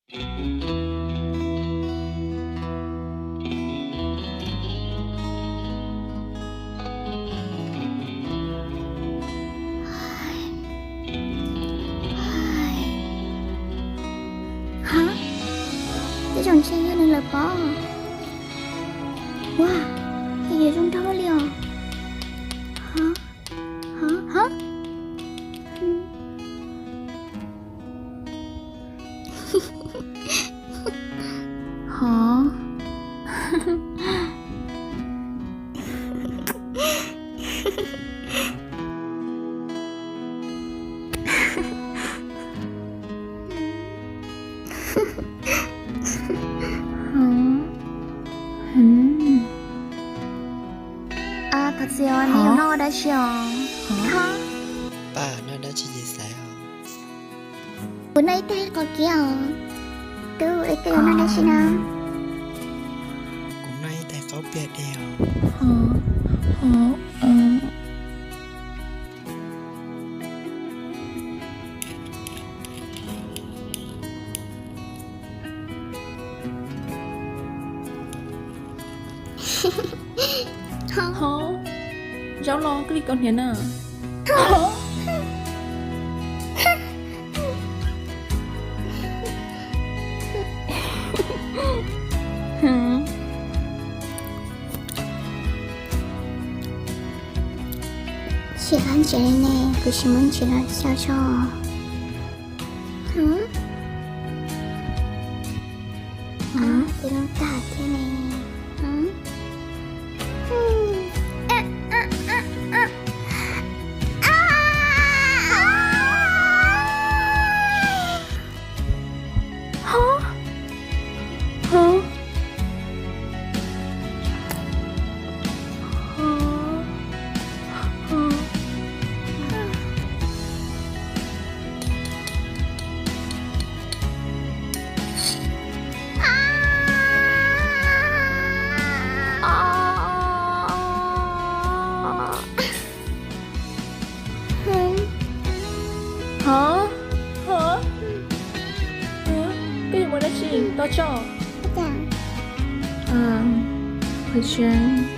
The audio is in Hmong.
Ha, tej zaum ntshe yog nws lawm pob. Ua, ces yuav zoo nraug li os. Ha, ha, ha. Hov. Thov txim os, neb yuav noj dab tsi os? Paj, noj dab tsi ces xaiv os. Kuv noj ib tais qos kiab os. Tub, es koj yuav noj dab tsi na? Kuv noj ib tais qaub piag dej os. Hov, zaub los koj li kaus hniav na. Tsis qab ntsev li ne, kuv sim muab ntsev los xyaw tso. Tus no tag thiab ne. Hov, hov, koj yuav ua dab tsi? Tos tso. Qhov tseeb,